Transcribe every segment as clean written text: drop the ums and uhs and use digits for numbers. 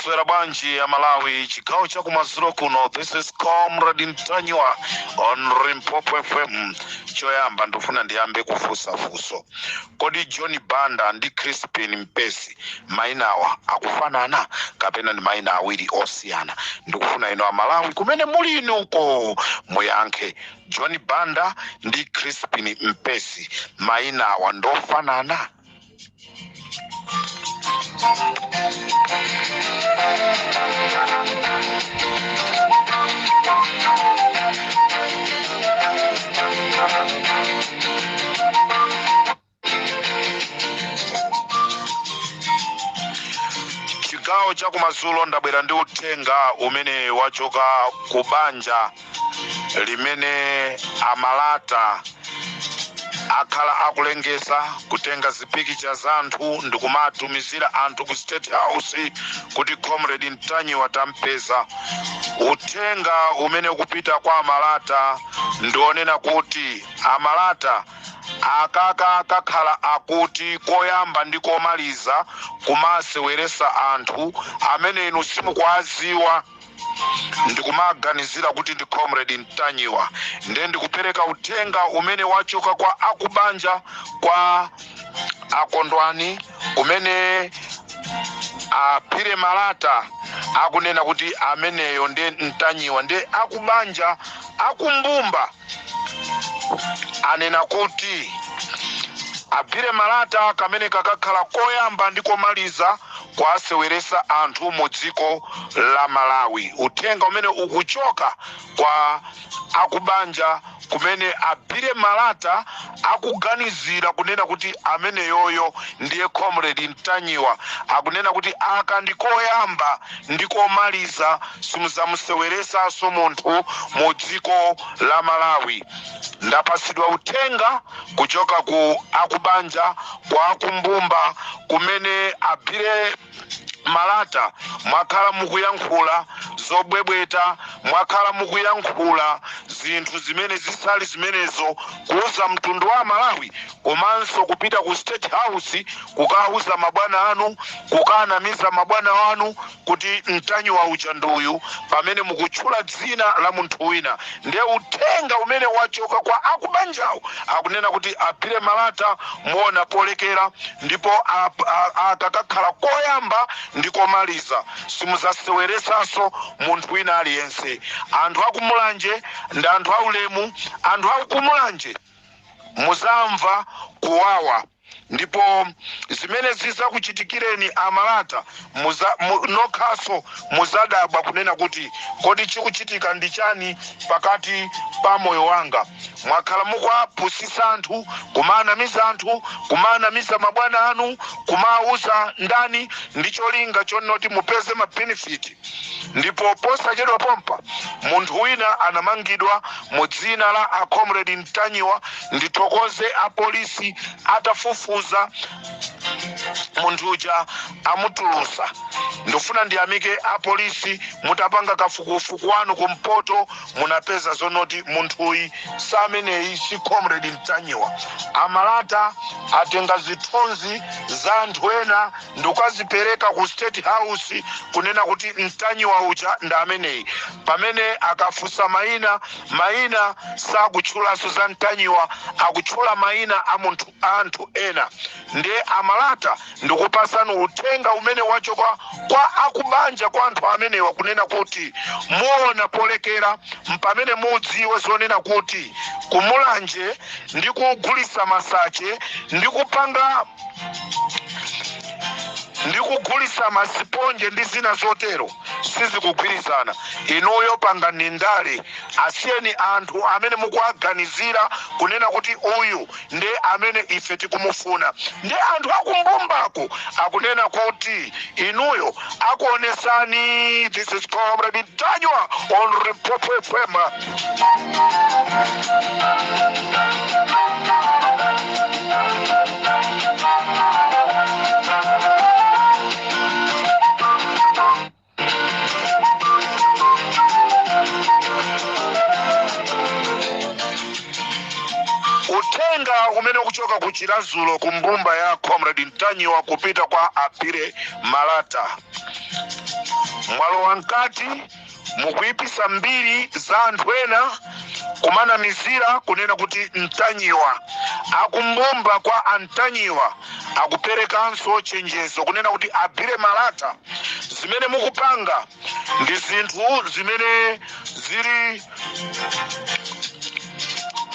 Mwaswera bwanji Amalawi chigawo cha kumadzulo kuno? This is Comrade Ntanyiwa on Limpopo FM. Choyamba ndifuna ndiyambe kufunsa funso: kodi John Banda ndi Crispin Mpesi mayinawa akufanana kapena ndi mayina awiri osiyana? Ndikufuna inu Amalawi kumene muli inuko muyankhe. John Banda ndi Crispin Mpesi mayinawa ndofanana? Chigawo cha kumadzulo ndabwera ndi uthenga umene wachoka ku banja limene amalata akhala akulengeza kutenga zipikicha za anthu ndikumatumizira anthu ku State House kuti Comrade Ntanyiwa tampeza. Uthenga umene ukupita kwa amalata ndionena kuti amalata akaka kakhala akuti koyamba ndi komaliza kumaseweresa anthu amene inu simukuwaziwa ndikumaganizira kuti ndi Comrade Ntanyiwa. Ndiye ndikupereka uthenga umene wachoka kwa akubanja kwa Akondwani kumene aphire Malata akunena kuti ameneyo ndiye Ntanyiwa. Ndiye akubanja akumbumba anena kuti aphire Malata kamene kakakhala koyamba ndi komaliza kwaseweresa anthu mu dziko la Malawi. Uthenga umene ukuchoka kwa akubanja kumene aphire Malata akuganizira kunena kuti ameneyoyo ndiye Comrade Ntanyiwa, akunena kuti aka ndikoyamba ndikomaliza, simuzamuseweresanso munthu mu dziko la Malawi. Ndapasidwa uthenga kuchoka ku akubanja kwa akumbumba kumene aphire Malata mwakhala mukuyankhula zobwebweta, mwakhala mukuyankhula zinthu zimene zisali zimenezo, kuuza mtundu wa Malawi komanso kupita ku State House kukauza mabwana anu, kukanamiza mabwana anu kuti Ntanyiwa uja nduyu, pamene mukutchula dzina la munthu wina. Ndiye uthenga umene wachoka kwa akubanjawo akunena kuti aphire Malata muona polekera, ndipo akakakhala koyamba ndi komaliza, simuzaseweresanso munthu wina aliyense. Anthu akumulanje ndi anthu aulemu. Anthu akumulanje muzamva kuwawa, ndipo zimene zizakuchitikireni amalata nokhaso muzadabwa kunena kuti kodi chikuchitika ndi chani pakati pa moyo wanga. Mwakhala mukuwapusisa anthu, kumanamiza anthu, kumanamiza mabwana anu, kumawuza ndani ndi cholinga chonoti mupeze mabenefit. Ndipo posachedwa pompa munthu wina anamangidwa mu dzina la a Comrade Ntanyiwa. Ndithokoze apolisi, atafufuza munthu uja amutulusa. Ndifuna ndiyamike apolisi, mutapanga kafukufuku wanu kumpoto munapeza zonoti munthuyi sameneyi, si Comrade Ntanyiwa. Amalata atenga zithunzi za anthu ena ndikukazipereka ku State House kunena kuti Ntanyiwa uja ndi ameneyi, pamene akafunsa mayina, mayina sakutchulanso za Ntanyiwa, akutchula mayina a munthu anthu ena. Ndiye amalata ndikupasani uthenga umene wachoka kwa akubanja kwa anthu amenewa kunena kuti muona polekera, mpamene mudziwe zonena kuti kumulanje ndi kugulisa masache ndi kupanga ndi kugulisa masiponje ndi zina zotero sizikugwirizana. Inuyo pangani ndale, asiyeni anthu amene mukuwaganizira kunena kuti uyu ndi amene ife tikumufuna. Ndi anthu akumbumbako akunena kuti inuyo akuonesani. This is Comrade Ntanyiwa on Limpopo FM. Uthenga umene ukuchoka ku Chiradzulu ku mbumba ya Comrade Ntanyiwa kupita kwa aphire Malata. Mwalowa mkati mukuyipisa mbiri za anthu ena, kumanamizira kunena kuti Mtanyiwa akumbumba kwa Antanyiwa. Akuperekanso chenjezo kunena kuti a Billy Malata, zimene mukupanga ndi zinthu zimene zili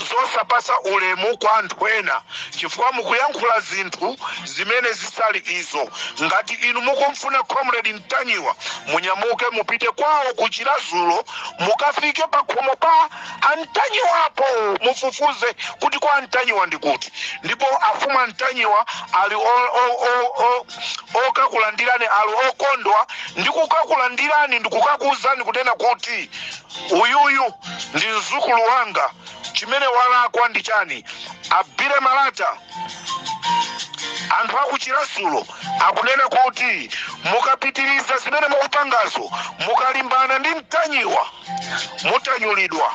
zosapasa ulemu kwa anthu ena, chifukwa mukuyankhula zinthu zimene zisali izo. Ngati inu mukumfuna Comrade Mtanyiwa, munyamuke mupite kwawo ku Chiradzulu, mukafike pa khomo pa Antanyiwapo, mufufuze kuti kwa Antanyiwa ndi kuti, ndipo afumu Antanyiwa ali okakulandirani, ali okondwa ndi kukakulandirani ndi kukakuwuzani kunena kuti uyuyu ndi mzukulu wanga, chimene walakwa ndi chani? A Billy Malata, anthu aku Chiradzulu akunena kuti mukapitiriza zimene mukupangazo, mukalimbana ndi Mtanyiwa, mutanyulidwa.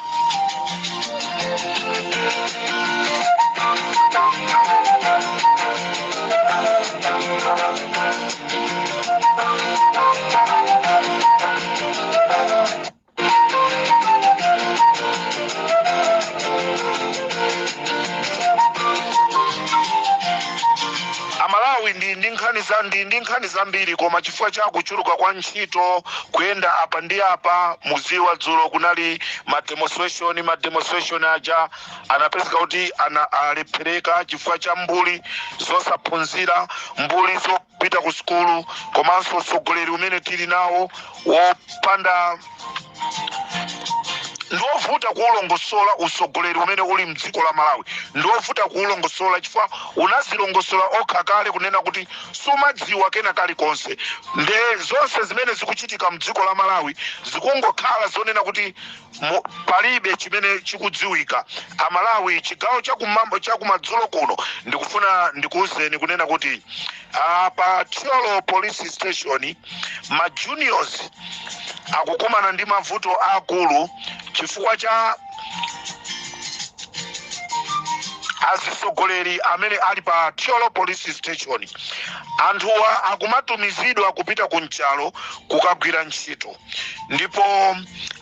Amalawi, ndi nkhani zambiri, koma chifukwa cha kuchuluka kwa ntchito, kuyenda apa ndi apa, muziwa dzulo kunali ma demonstration. Ma demonstration aja anapezeka kuti ana alephereka chifukwa cha mbuli zosaphunzira, mbuli zopita ku sukulu, komanso utsogoleri umene tili nawo wopanda, ndiovuta kuwulongosola. Utsogoleri umene uli mdziko la Malawi ndiovuta kuwulongosola, chifukwa unazilongosola okha kale kunena kuti sumadziwa kena kalikonse. Nde zonse zimene zikuchitika mdziko la Malawi zikungokhala zonena kuti palibe chimene chikudziwika. Amalawi, chigawo chakumadzulo kuno ndikufuna ndikuwuzeni kunena kuti pa Thyolo Police Station ma juniors akukumana ndi mavuto akulu chifukwa cha azisogoleri amene ali pa Thyolo Police Station. Anthuwa akumatumizidwa kupita ku mchalo kukagwira ntchito, ndipo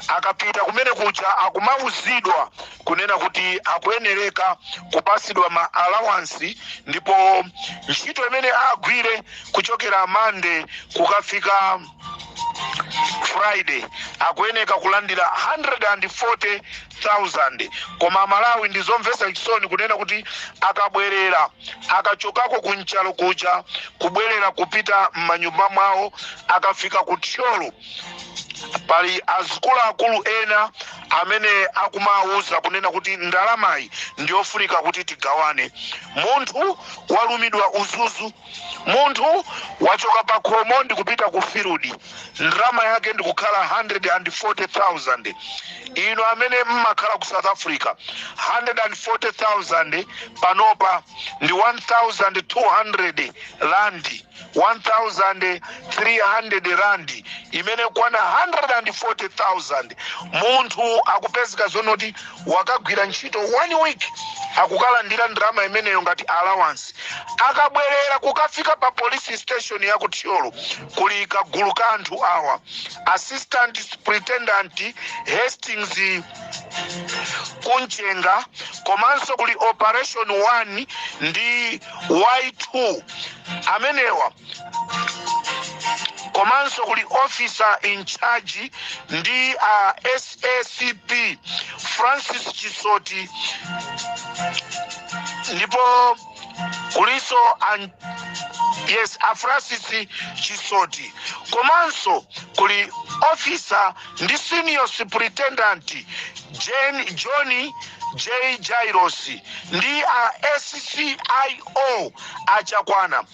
akapita kumene kuja akumauzidwa kunena kuti akuyenereka kupasidwa ma allowance, ndipo ntchito imene agwire kuchokera Monday kukafika Friday akuyeneka kulandira 140,000. Koma Malawi, ndizomvetsa chisoni kunena kuti akabwerera, akachokako kumchalo kuja kubwerera kupita m'manyumba mwawo, akafika ku Thyolo pali azikuluakulu ena amene akumawuza kunena kuti ndalamayi ndiyofunika kuti tigawane. Munthu walumidwa uzuzu, munthu wachoka pa khomo ndikupita ku field, ndalama yake ndikukhala 140,000. Ino amene mmakhala ku South Africa, 140,000 panopa ndi 1200 randi, 1300 randi imene kwana 140,000. Munthu akupezeka zonoti wakagwira ntchito one week, akukalandira ndalama imeneyo ngati allowance. Akabwerera kukafika pa police station ya ku Thyolo, kuli kagulu ka anthu awa: Assistant Superintendent Hastings Kunchenga, komanso kuli Operation 1 ndi Y2 amenewa, komanso kuli officer in charge ndi a SACP Francis Chisoti, ndipo kuliso yes, a Francis Chisoti, komanso kuli officer ndi Senior Superintendent Jane, Johnny J Jairos ndi a SCIO Achakwana.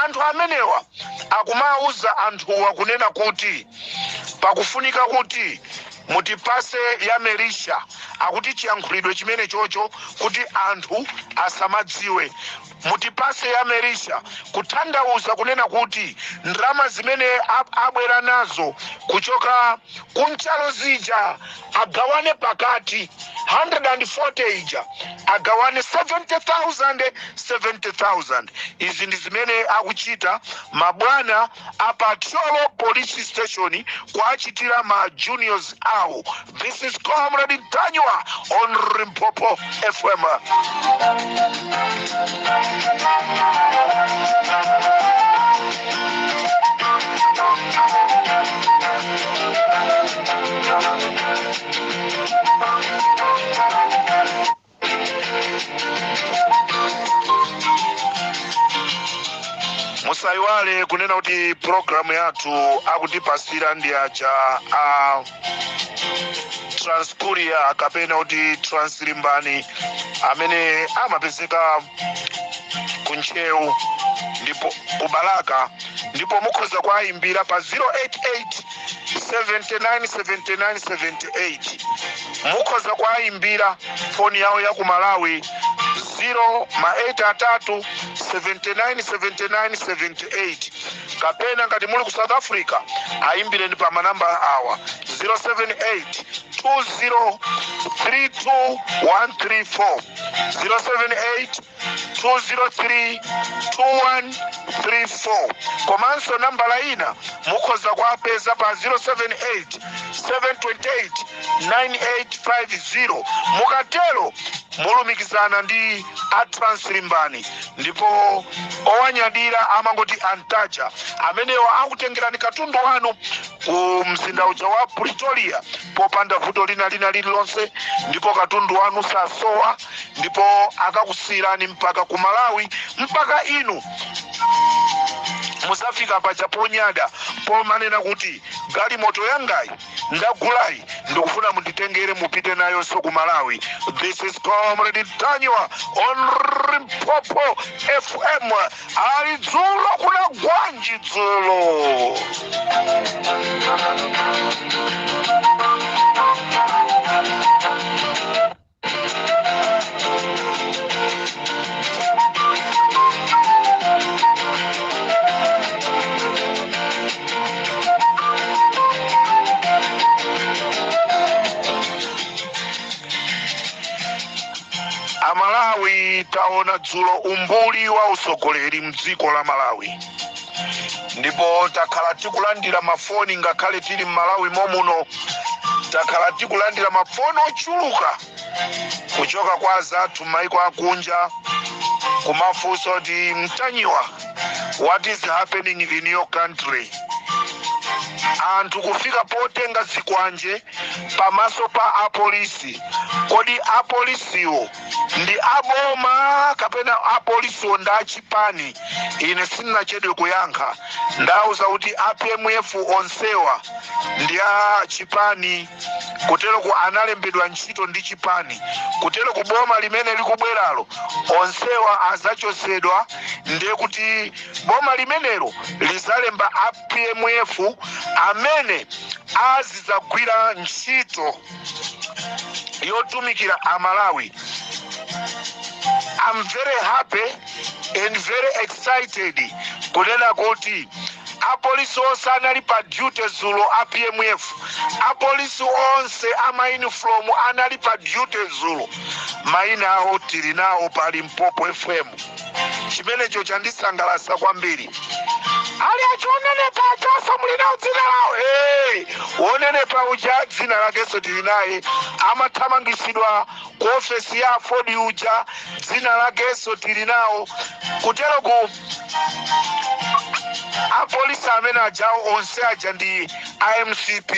Anthu amenewa akumawuza anthuwa kunena kuti pakufunika kuti Mutipase ya Melisha, akuti chiyankhulidwe chimene chocho kuti anthu asamadziwe. Mutipase ya Melisha, kutanthauza kunena kuti ndalama zimene abwera nazo kuchoka kunchalo zija agawane pakati, 140 ija agawane 70,000 70,000. Izi ndi zimene akuchita mabwana apa Thyolo Police Station kuachitira ma juniors awo. This is Comrade Ntanyiwa on Limpopo FM. Musayiwale kunena kuti programu yathu akutipasira ndi aja a Transcourier kapena kuti Translimbani, amene amapezeka ku Ntcheu ndipo ku Balaka, ndipo mukhoza kuwayimbira pa 088 79 79 78. Mukhoza kuwayimbira foni yawo ya ku Malawi, 0 ma 8 atatu 79 79 78, kapena ngati muli ku South Africa ayimbireni pa manamba awa, 078 20 32 134, 078 203 2134. Komanso nambala ina mukhoza kuwapeza pa 078 728 9850. Mukatero mulumikizana ndi a Translimbani, ndipo owanyadira amangoti antaja amenewo akutengerani katundu wanu ku mzinda uja wa Pretoria popanda vuto lina lina lililonse, ndipo katundu wanu sasowa, ndipo akakusiyirani mpaka ku Malawi, mpaka inu musafika paja ponyada pomanena kuti galimoto yangayi ndagulayi ndikufuna munditengere mupite nayonso ku Malawi. This is Comrade Ntanyiwa on Limpopo FM. Ali dzulo kuna gwanji dzulo? Amalawi, taona dzulo umbuli wa usogoleri mdziko la Malawi, ndipo takhala tikulandira mafoni ngakhale tili m'Malawi momuno. Takhala tikulandira mafoni ochuluka kuchoka kwa azathu maiko akunja kumafunsa kuti, "Mtanyiwa, what is happening in your country?" Anthu kufika potenga zikwanje pamaso pa apolisi. Kodi apolisiwo ndi aboma kapena apolisiwo ndi achipani? Ine sindinachedwe kuyankha, ndauza kuti a PMF onsewa ndi a chipani, kutero ku analembedwa ntchito ndi chipani. Kutero ku boma limene likubweralo onsewa azachosedwa, ndiye kuti boma limenelo lizalemba a PMF amene azizagwira ntchito yotumikira Amalawi. I'm very happy and very excited kunena kuti apolisi onse anali pa duty dzulo a PMF, apolisi onse ama uniform anali pa duty dzulo, mayina awo tili nawo pa Limpopo FM. Chimenecho chandisangalatsa kwambiri. Ali achionenepa achaso muli nawo dzina lawo? Hey, wonenepa uja dzina lakenso tili naye. Amathamangisidwa ku ofesi ya Ford uja dzina lakenso tili nawo. Kutero ku apolisi amene ajawo onse aja ndi iMCP,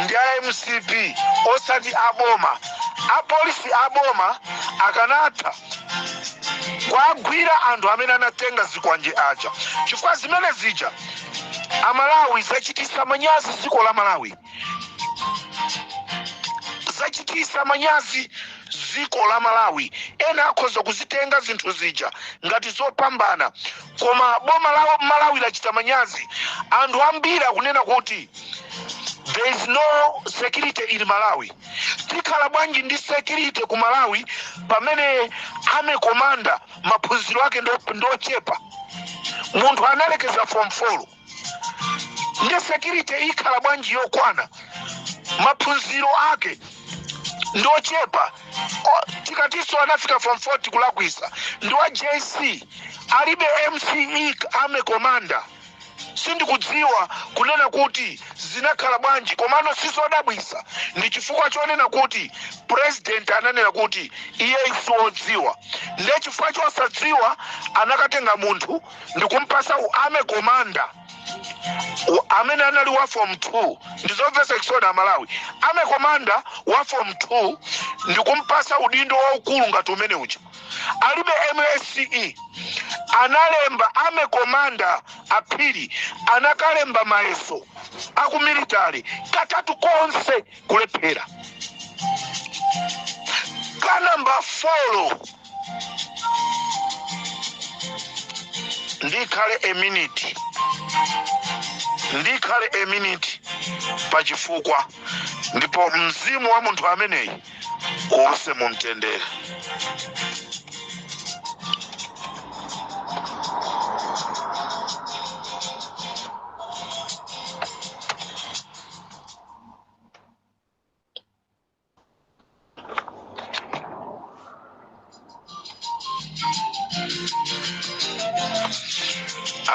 ndi iMCP, osati aboma. Apolisi aboma akanatha kwagwira anthu amene anatenga zikwanje aja, chifukwa zimene zija, Amalawi, zachitisa manyazi dziko la Malawi, zachitisa manyazi dziko la Malawi. Ena akhoza kuzitenga zinthu zija ngati zopambana, koma boma la Malawi lachita manyazi. Anthu ambiri akunena kuti There is no security in Malawi. Tikhala bwanji ndi security ku Malawi pamene army commander maphunziro ake ndochepa? Munthu analekeza form 4, ndi security ikhala bwanji yokwana? Maphunziro ake ndochepa. Tikatinso anafika form 4, tikulakwisa, ndi wa JC, alibe MCE army commander. Sindikudziwa kunena kuti zinakhala bwanji, komano sizodabwisa, ndi chifukwa chonena kuti president ananena kuti iye siwodziwa. Ndiye chifukwa chosadziwa anakatenga munthu ndikumpasa u army commander amene anali wa form 2. Ndizomvetsa chisoni, Amalawi. Army commander wa form 2 ndikumpasa udindo waukulu ngati umene uja, alibe MSCE. Analemba army commander Aphiri, anakalemba mayeso aku military katatu konse kulephera. Ka namba 4, ndikhale a minute, ndikhale a minute pachifukwa, ndipo mzimu wa munthu ameneyi uwuse mumtendere.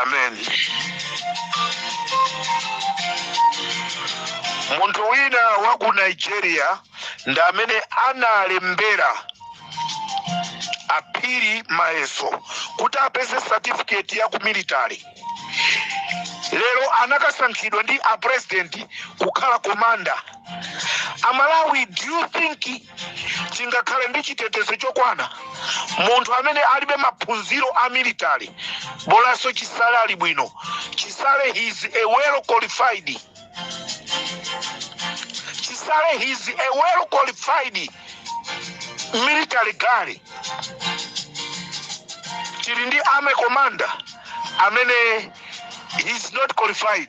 Amen. Munthu wina wa ku Nigeria ndi amene analembera Aphiri mayeso kuti apeze certificate ya ku military. Lero anakasankhidwa ndi a president kukhala commander. Amalawi, do you think tingakhale ndi chitetezo chokwana munthu amene alibe maphunziro a military? Bolanso Chisale ali bwino. Chisale, he is a well qualified. Chisale, he is a well qualified military guy. Tili ndi army commander amene he is not qualified.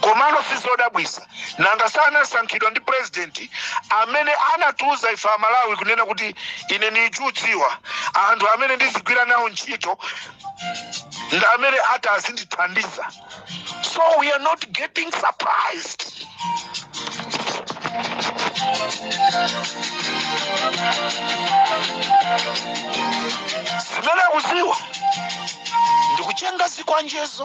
Komano sizodabwisa, nanga sanasankhidwa ndi president amene anatiuza ife Amalawi kunena kuti ine nichudziwa anthu amene ndizigwira nawo ntchito ndi amene ati azindithandiza? So we are not getting surprised. Zimene akuziwa ndikuchenga zikwanjezo.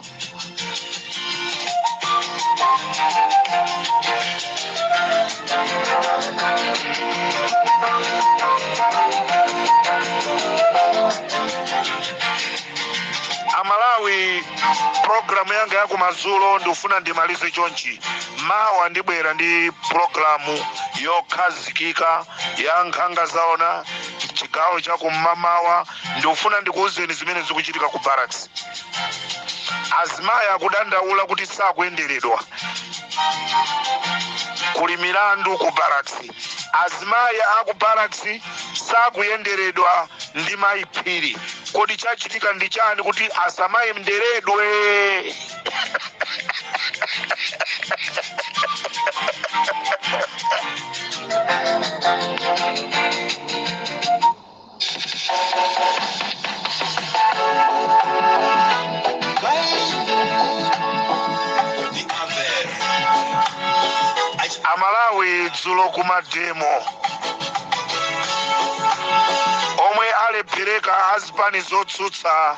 Amalawi, programu yanga ya kumadzulo ndikufuna ndimalize chonchi. Mawa ndibwera ndi programu yokhazikika ya Nkhanga Zaona, chigawo cha kum'mamawa. Ndikufuna ndikuwuzeni zimene zikuchitika ku barracks. Azimayi akudandaula kuti sakuyenderedwa, kuli milandu ku barracks. Azimayi aku barracks sakuyenderedwa ndi Mayi Phiri. Kodi chachitika ndi chani kuti asamayenderedwe? Amalawi, dzulo kumademo omwe alephereka azipani zotsutsa,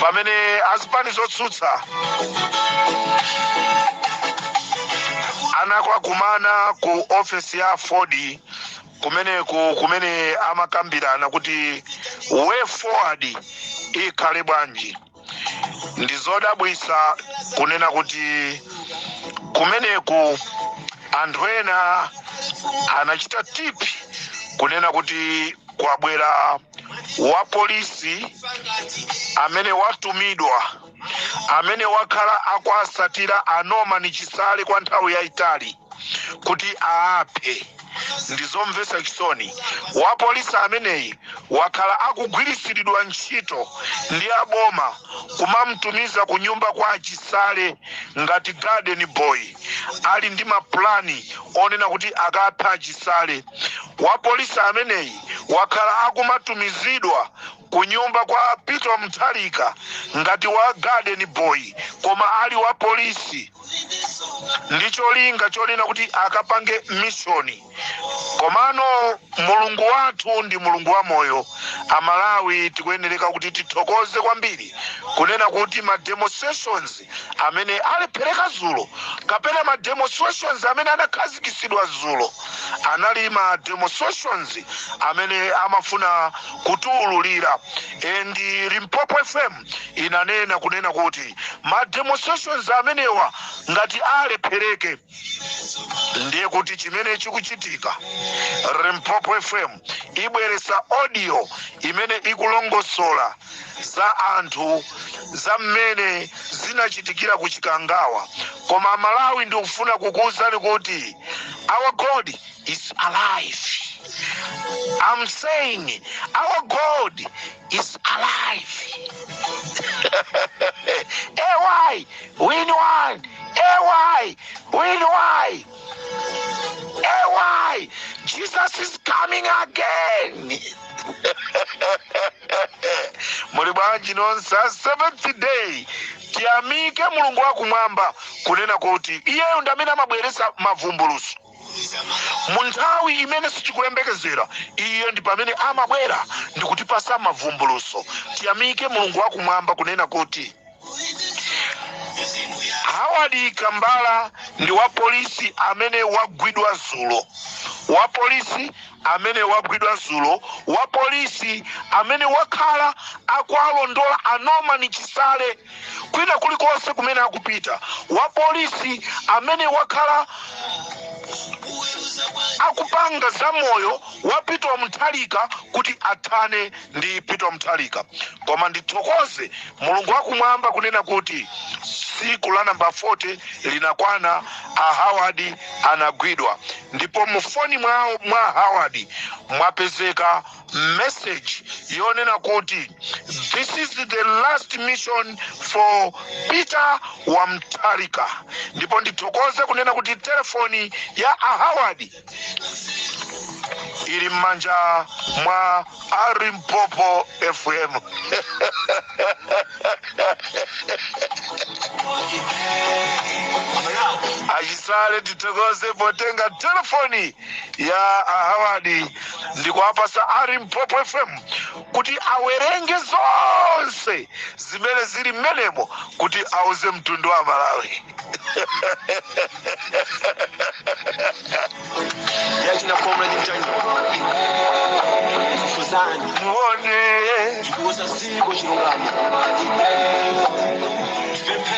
pamene azipani zotsutsa anakakumana ku ofesi ya AFORD kumeneku, kumene amakambirana kuti way forward ikhale bwanji, ndi zodabwisa kunena kuti kumeneku anthu ena anachita tip kunena kuti kwabwera wa polisi amene watumidwa, amene wakhala akuasatira a Norman Chisale kwa nthawi yayitali kuti aaphe. Ndizomvetsa chisoni. Wapolisi ameneyi wakhala akugwiritsiridwa ntchito ndi aboma kumamtumiza ku nyumba kwa Achisale ngati garden boy, ali ndi mapulani onena kuti akapha Achisale. Wapolisi ameneyi wakhala akumatumizidwa ku nyumba kwa Peter Mutharika ngati wa garden boy, koma ali wa polisi, ndi cholinga chonena kuti akapange mission. Komano Mulungu wathu ndi Mulungu wa moyo. Amalawi, tikuyenereka kuti tithokoze kwambiri kunena kuti ma demonstrations amene alephereka zulo, kapena ma demonstrations amene anakhazikitsidwa zulo, anali ma demonstrations amene amafuna kutiululira. And Limpopo FM inanena kunena kuti ma demonstrations amenewa ngati alephereke, ndiye kuti chimene chikuchitika, Limpopo FM ibweresa audio imene ikulongosola za anthu, za mmene zinachitikira ku Chikangawa. Koma Malawi, ndikufuna kukuwuzani kuti our God is alive. I'm saying our God is alive. Ay win one, ay win y, ay Jesus is coming again. Muli bwanji nonse a Seventh Day? Tiyamike Mulungu wakumwamba kunena kuti iyeyo ndi amene amabweresa mavumbuluso mu nthawi imene sitikulembekezera. Iye ndi pamene amabwera ndikutipasa mavumbuluso. Tiyamike Mulungu wakumwamba kunena kuti Howard Kambala ndi wa polisi amene wagwidwa zulo, wa polisi amene wagwidwa zulo, wa polisi amene wakhala akualondola a Norman Chisale kwina kulikonse kumene akupita, wa polisi amene wakhala akupanga za moyo wa Peter Mutharika kuti athane ndi Peter Mutharika. Koma ndithokoze Mulungu wakumwamba kunena kuti tsiku la namba 40 linakwana, a Howard anagwidwa, ndipo mu foni mwawo mwa Howard mwapezeka message yonena kuti this is the last mission for Peter Wamutharika. Ndipo ndithokoze kunena kuti telefoni ya a Howard ili m'manja mwa a Limpopo FM. Achisale, tithokoze potenga telefoni ya a Howard ndikuwapasa a Limpopo FM kuti awerenge zonse zimene zili mmenemo kuti auze mtundu wa Malawi. Yachina Comrade Mtanyiwa, fufuzani. Muone. Chikuza siko chilungamo.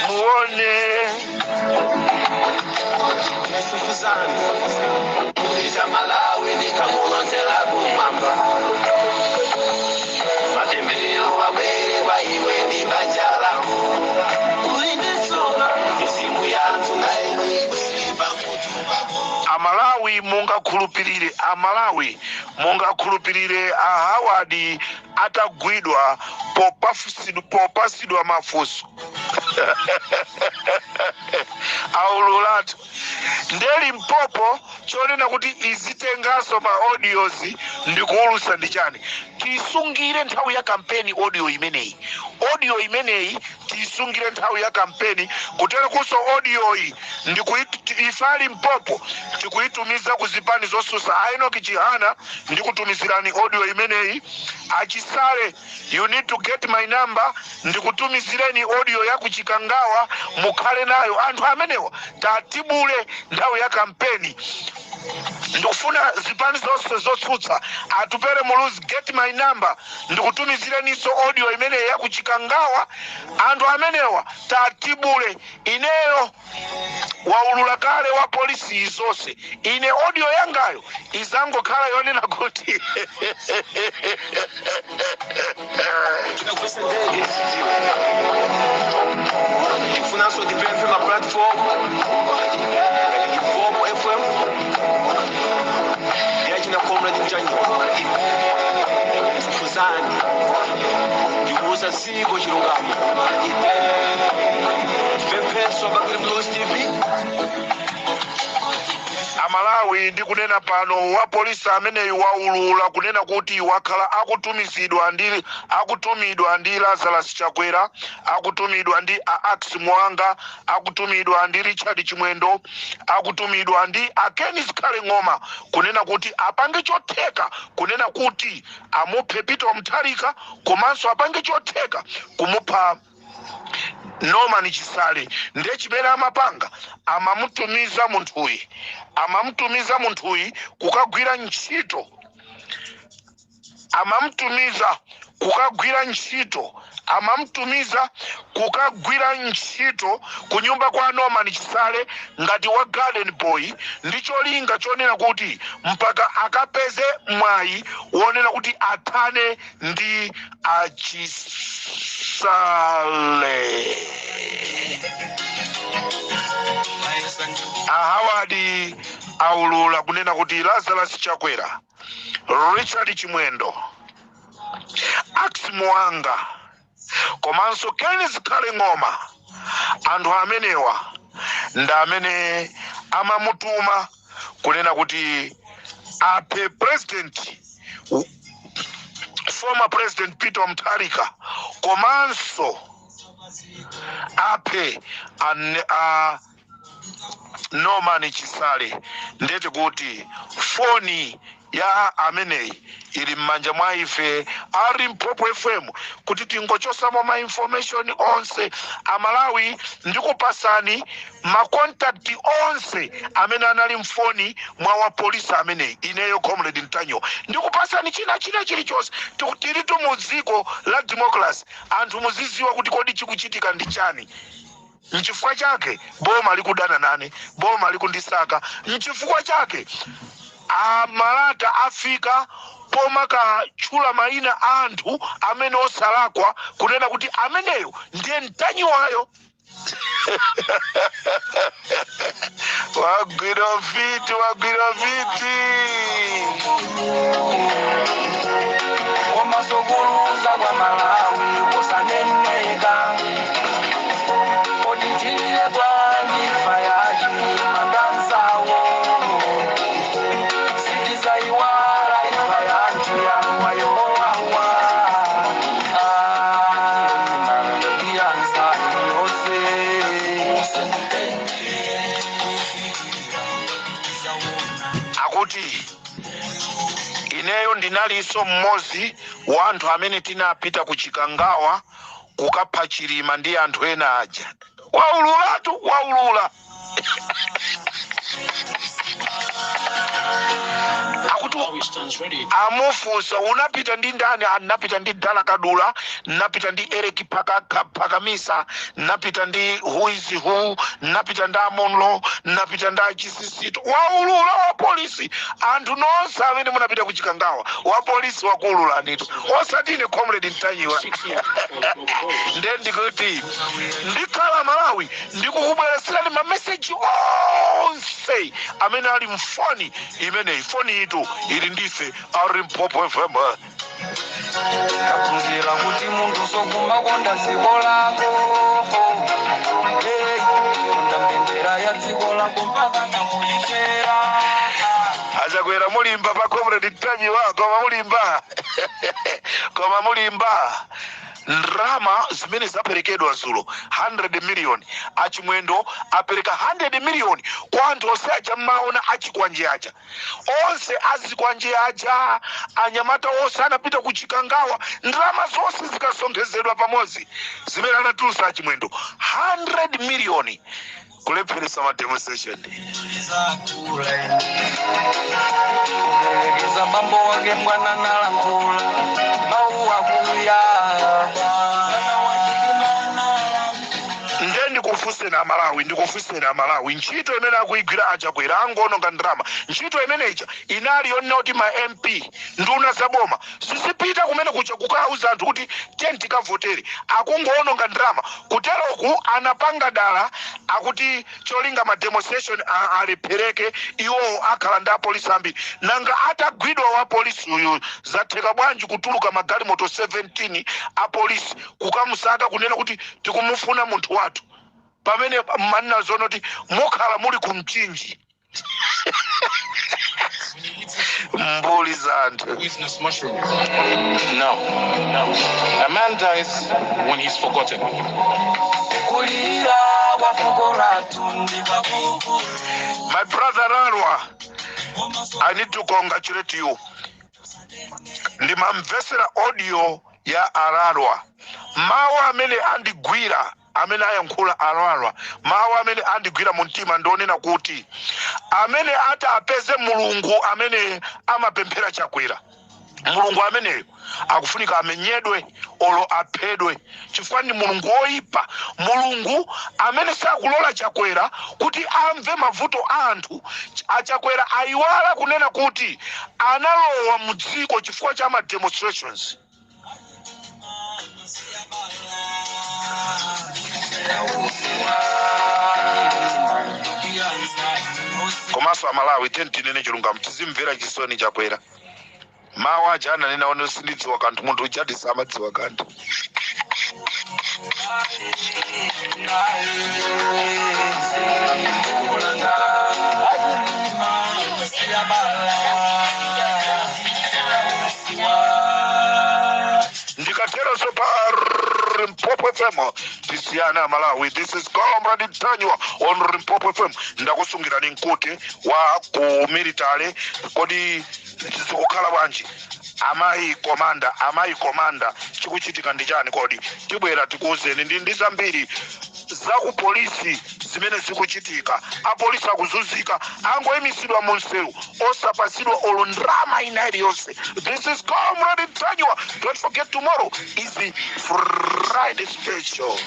Muone. Fufuzani cha Malawi ndikamulonzela kumwamba, matemberero abwere kwa iwe ndi banja lako. Ulindisoka mizimu yanthu nayo ibwere pamutu pako. Amalawi, mungakhulupirire, Amalawi, mungakhulupirire a Howard atagwidwa, popasidwa mafunso aululatu? Nde Limpopo chonena kuti izitenganso ma audios ndikuulusa ndi chani? Tiyisungire nthawi ya kampeni audio imeneyi. Audio imeneyi tiyisungire nthawi ya kampeni. Kutero kunso audio iyi ife a Limpopo tikuitumiza ku zipani zosusa. A Enoch Chihana, ndikutumizirani audio imeneyi. Achisale, you need to get my number, ndikutumizireni audio ya kuchikangawa, mukhale nayo. Anthu amenewa tatibule nthawi ya kampeni. Ndikufuna zipani zonse zotsutsa, Atupele Muluzi, get my number, ndikutumizireninso audio imeneyi ya kuchikangawa. Anthu amenewa tatibule. Ineyo waulula kale wa polisi zonse. Ine audio yangayo izangokhala yonena kuti Tinagwisa ndege sidziwe. Tikufunanso tipemphe ma platform ngati Limpopo FM. Kuonesa dziko chilungamo. Pempheso Bakili Muluzi TV. Amalawi, ndikunena pano wa polisi ameneyu waulula kunena kuti wakhala akutumidwa ndi Lazarus Chakwera, akutumidwa ndi a Ax Mwanga, akutumidwa ndi Richard Chimwendo, akutumidwa ndi a Ken Zikhale Ng'oma, kunena kuti apange chotheka kunena kuti amuphe Peter Mutharika, komanso apange chotheka kumupha Norman Chisale. Ndiye chimene amapanga, amamutumiza munthuyi kukagwira ntchito, amamutumiza kukagwira ntchito, amamutumiza kukagwira ntchito kunyumba kwa Norman Chisale ngati wa garden boy, ndi cholinga chonena kuti mpaka akapeze mwayi wonena kuti athane ndi achisale. Ahawadi aulula kunena kuti Lazarus Chakwera, Richard Chimwendo, Ax Mwanga komanso Ken Zikhale Ng'oma, anthu amenewa ndi amene amamutuma kunena kuti aphe president, former President Peter Mutharika, komanso aphe a Norman Chisale. Ndeti kuti foni ya ameneyi ili m'manja mwa ife a Limpopo FM kuti tingochosamo ma information onse. Amalawi, ndikupasani ma contact onse amene anali mfoni mwa wa polisi ameneyi. Ineyo Comrade Ntanyo ndikupasani china chilichonse. Tilitu mu dziko la democracy, anthu muziziwa kuti kodi chikuchitika ndi chani. Nchifukwa chake boma likudana nane, boma likundisaka. Nchifukwa chake amalata afika pomakatchula mayina a anthu amene osalakwa, kunena kuti ameneyo ndiye Mtanyiwayo. Wagwira mfiti, wagwira mfiti. Komasokuluza kwa Malawi kusaneneka, kodi tile bwanji imfa ya Chilima ndanzawo? Sitizaiwala imfa yanthu yawayowawa iyanzani yonse. Akuti ineyo ndinalinso mmodzi wa anthu amene tinapita ku Chikangawa kukapha Chilima ndi anthu ena aja. Waululatu, waulula. Akuti amufunsa, unapita ndi ndani? Anapita ndi Dala Kadula, napita ndi Eric Phakamisa, napita ndi who is who, napita ndi Amonlo, napita ndi Achisisito. Waulula wa polisi. Anthu nonse amene munapita ku Chikangawa, wa polisi wakuululanitu, osati ine Comrade Ntanyiwa. Nde ndikuti ndikhala Malawi ndikukubweretserani mameseji onse amene ali mfoni imeneyi. Foni itu ili ndife a Limpopo FM. Taphunzira kuti munthu sokumakonda dziko lako. Hey, konda mbendera ya dziko lako mpaka nakulichera. Achakwera, mulimba pa Comrade Ntanyiwa, koma mulimba, koma mulimba. Ndrama zimene zaperekedwa zulo, 100 million, Achimwendo apereka 100 million kwa anthu onse aja mmaona achikwanje aja, onse azikwanje aja, anyamata onse anapita ku Chikangawa. Ndrama zonse zikasonkhezedwa pamodzi zimene anatulusa Achimwendo, 100 million, kulepheresa ma demonstration. Kuperekeza bambo wake mwana nalankhula mawu akuya. Nde ndikufunse. Ndikufunseni Amalawi, ndikufunseni Amalawi, ntchito imene akuyigwira aChakwera, angoononga ndalama. Ntchito imeneja inali yonena kuti ma MP, nduna za boma zizipita kumene kuja kukauza anthu kuti tiyeni tikavotere. Akungoononga ndalama kuteroku. Anapanga dala, akuti cholinga ma demonstration alephereke, iwo akhala ndi apolisi ambiri. Nanga atagwidwa wa polisi uyu, zatheka bwanji kutuluka magalimoto 17 apolisi kukamusaka, kunena kuti tikumufuna munthu wathu, pamene manena zono kuti mukhala muli ku Mchinji? Mbuli za anthu. Poisonous mushroom. No. No. A man dies when he's forgotten. Kulira kwa fuko lathu ndi kwakukulu. My brother Ralwa, I need to congratulate you. Ndimamvesera audio ya Ararwa, mawu amene andigwira, amene ayankhula Ararwa, mawu amene andigwira mu mtima ndionena kuti amene ati apeze Mulungu amene amapemphera Chakwera, Mulungu ameneyo akufunika amenyedwe olo aphedwe, chifukwa ndi Mulungu woyipa, Mulungu amene sakulola Chakwera kuti amve mavuto a anthu. AChakwera ayiwala kunena kuti analowa mu dziko chifukwa cha ma demonstrations. Komanso Amalawi, tiyeni tinene chilungamo, tizimvera chisoni Chakwera. Mawu aja ananena one, "Sindidziwa kanthu." Munthu ujati samadziwa kanthu. Ndikateronso pa Limpopo FM tisiyana. Malawi, this is Comrade Ntanyiwa on Limpopo FM. Ndakusungirani mkute wa ku military. Kodi zikukhala bwanji, amayi komanda? Amayi komanda, chikuchitika ndi chani kodi? Tibwera tikuwuzeni ndi zambiri za ku polisi zimene zikuchitika. Apolisi akuzunzika, angoyimisidwa mu msewu osapasidwa olo ndalama ina iliyonse. This is Comrade Ntanyiwa. Don't forget, tomorrow is the Friday special.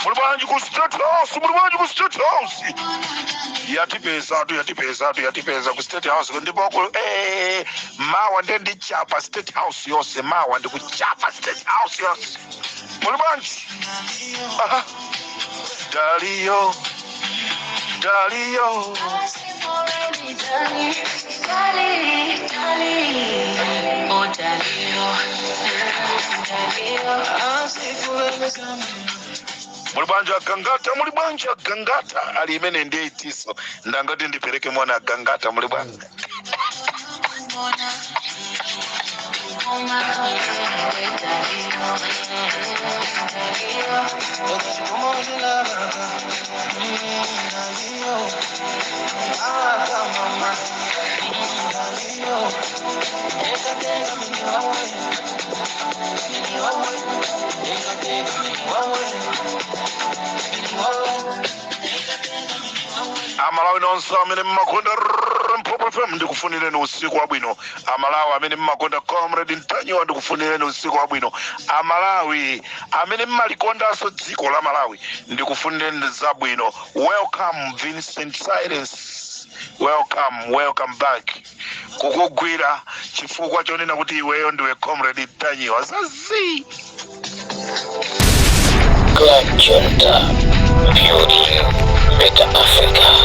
Muli bwanji ku State House? Muli bwanji ku State House? Yatipezatu, yatipezatu, yatipeza ku State House. Ndipo ku mawa nde ndichapa State House yonse. Mawa ndikuchapa State House yonse. Muli bwanji? Aha. Dalio, Dalio. Dali, Dali, oh Dalio, Dalio. Muli bwanji Agangata? Muli bwanji Agangata? Ali imene ndiye itiso, ndangati ndipereke mwana. Agangata, muli bwanji? Mona, Mona, Dalio, Dalio. Amalawi nonse amene mmakonda Limpopo FM, ndikufunireni usiku wabwino. Amalawi amene mmakonda Comrade Ntanyiwa, ndikufunireni usiku wabwino. Amalawi amene mmalikondanso dziko la Malawi, ndikufunireni zabwino. Welcome, Vincent Silence, welcome, welcome back. Kukugwira chifukwa chonena kuti iweyo ndiwe Comrade Ntanyiwa, zazi. Club Junta, building better Africa.